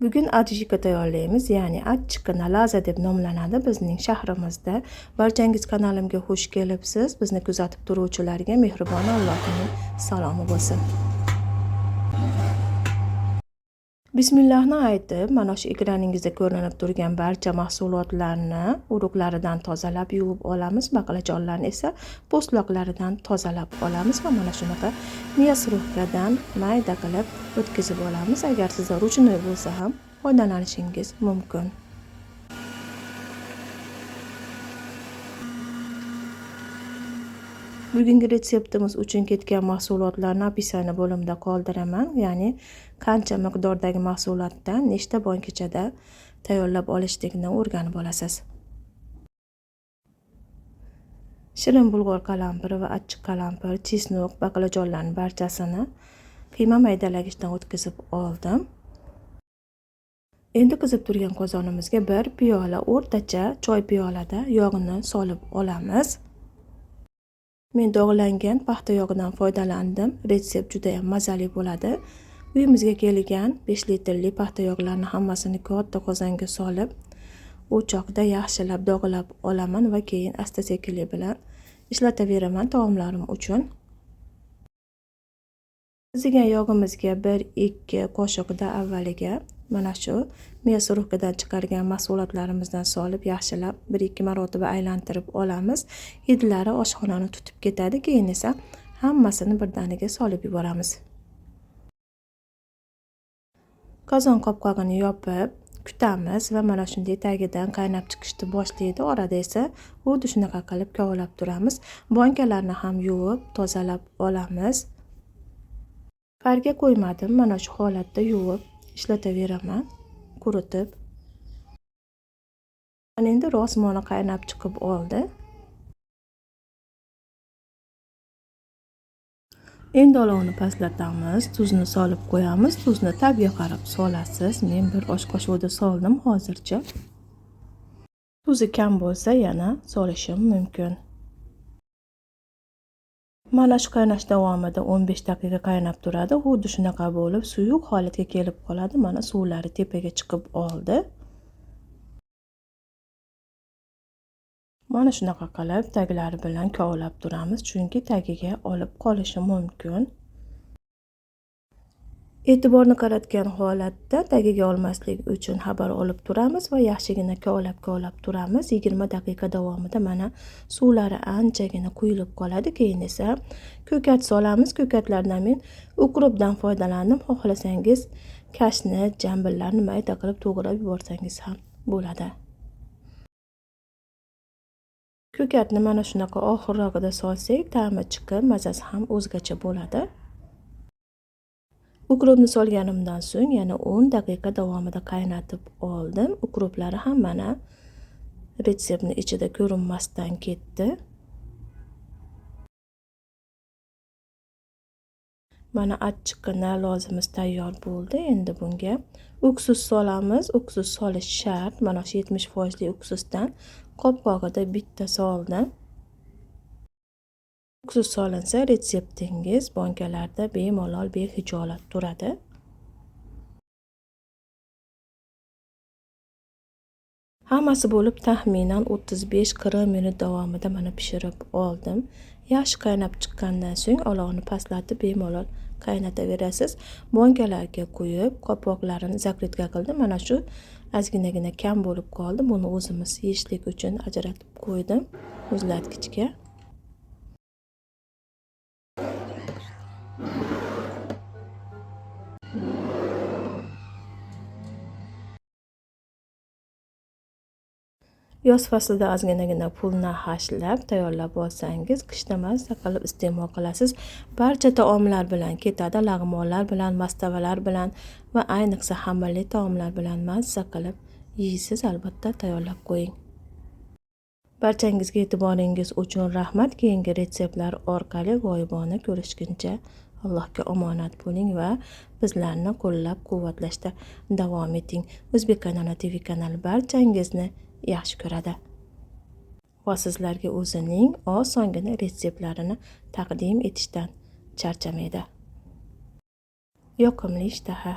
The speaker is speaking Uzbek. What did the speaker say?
Bugun adjika tayyorlaymiz, ya'ni achchiqi nalaza deb nomlanadi bizning shahrimizda. Barchangiz kanalimga xush kelibsiz. Bizni kuzatib turuvchilarga mehribon Allohning salomi bo'lsin. Bismillahni aytib, mana shu ekraningizda ko'rinib turgan barcha mahsulotlarni urug'laridan tozalab yuvib olamiz. Baqlajonlarni esa po'stloqlaridan tozalab olamiz va mana shunaqa мясорубкадан mayda qilib o'tkazib olamiz. Agar sizda ручной bo'lsa ham foydalanishingiz mumkin. Bugungi retseptimiz uchun ketgan mahsulotlarni описание bo'limida qoldiraman. Ya'ni qancha miqdordagi mahsulotdan nechta bonkachada tayyorlab olishlikni o'rganib olasiz. Shirin bulg'or qalampiri va achchiq qalampir, chesnok, baqlajonlarning barchasini qiyma maydalagichdan o'tkazib oldim. Endi qizib turgan qozonimizga bir piyola o'rtacha choy piyolada yog'ni solib olamiz. Men dog'langan paxta yog'idan foydalandim. Retsept juda ham mazali bo'ladi. Uyimizga kelgan 5 litrli paxta yog'larini hammasini katta qozonga solib, o'choqda yaxshilab dog'lab olaman va keyin asta-sekinlik bilan ishlataveraman taomlarim uchun. Qizigan yog'imizga 1-2 qoshiqda avvaliga mana shu мясорубкадан chiqargan mahsulotlarimizdan solib yaxshilab 1-2 marotaba aylantirib olamiz. Hidlari oshxonani tutib ketadi, keyin esa hammasini birdaniga solib yuboramiz. Qozon qopqog'ini yopib kutamiz va mana shunday tagidan qaynab chiqishni boshlaydi. Orada esa xuddi shunaqa qilib kovlab turamiz. Bonkalarni ham yuvib tozalab olamiz. Farga qo'ymadim, mana shu holatda yuvib ishlataveraman, quritib. Mana endi rosmoni qaynab chiqib oldi. Endi olovni pastlatamiz, tuzni solib qo'yamiz. Tuzni tabga qarab solasiz. Men bir osh qoshiqda soldim hozircha. Tuzi kam bo'lsa yana solishim mumkin. Mana shu qaynash davomida 15 daqiqa qaynab turadi. Xuddi shunaqa bo'lib suyuq holatga kelib qoladi. Mana suvlari tepaga chiqib oldi. Mana shunaqa qilib taglari bilan kovlab turamiz, chunki tagiga olib qolishi mumkin. E'tiborni qaratgan holatda tagiga olmaslik uchun xabar olib turamiz va yaxshigina kovlab-kovlab turamiz. 20 daqiqa davomida mana suvlari anchagina quyilib qoladi. Keyin esa ko'kat solamiz. Ko'katlardan men ukropdan foydalandim. Xohlasangiz kashni, jambillarni mayda qilib to'g'rab yuborsangiz ham bo'ladi. Ko'katni mana shunaqa oxirrog'ida solsak, ta'mi chiqib, mazasi ham o'zgacha bo'ladi. Ukropni solganimdan so'ng yana 10 daqiqa davomida qaynatib oldim. Ukroplari ham mana retseptni ichida ko'rinmasdan ketdi. Mana achchiqqina lozimiz tayyor bo'ldi. Endi bunga uksus solamiz. Uksus solish shart. Mana shu 70% uksusdan qopqog'ida bitta soldim. Uksus solinsa retseptingiz bonkalarda bemalol behijolat turadi. Hammasi bo'lib taxminan 35-40 minut davomida mana pishirib oldim. Yaxshi qaynab chiqqandan so'ng olovni pastlatib bemalol qaynataverasiz. Bonkalarga quyib, qopqoqlarini zakritka qildim. Mana shu ozginagina kam bo'lib qoldi. Buni o'zimiz yeyishlik uchun ajratib qo'ydim muzlatgichga. Yoz faslida ozginagina pulni hashlab tayyorlab olsangiz, qishda mazza qilib iste'mol qilasiz. Barcha taomlar bilan ketadi, lag'monlar bilan, mastavalar bilan va ayniqsa xamirli taomlar bilan mazza qilib yeysiz. Albatta tayyorlab qo'ying. Barchangizga e'tiboringiz uchun rahmat. Keyingi retseptlar orqali g'oyibona ko'rishguncha Allohga omonat bo'ling va bizlarni qo'llab-quvvatlashda davom eting. O'zbek Qaynona TV kanali barchangizni yaxshi ko'radi va sizlarga o'zining osongina retseptlarini taqdim etishdan charchamaydi. Yoqimli ishtaha.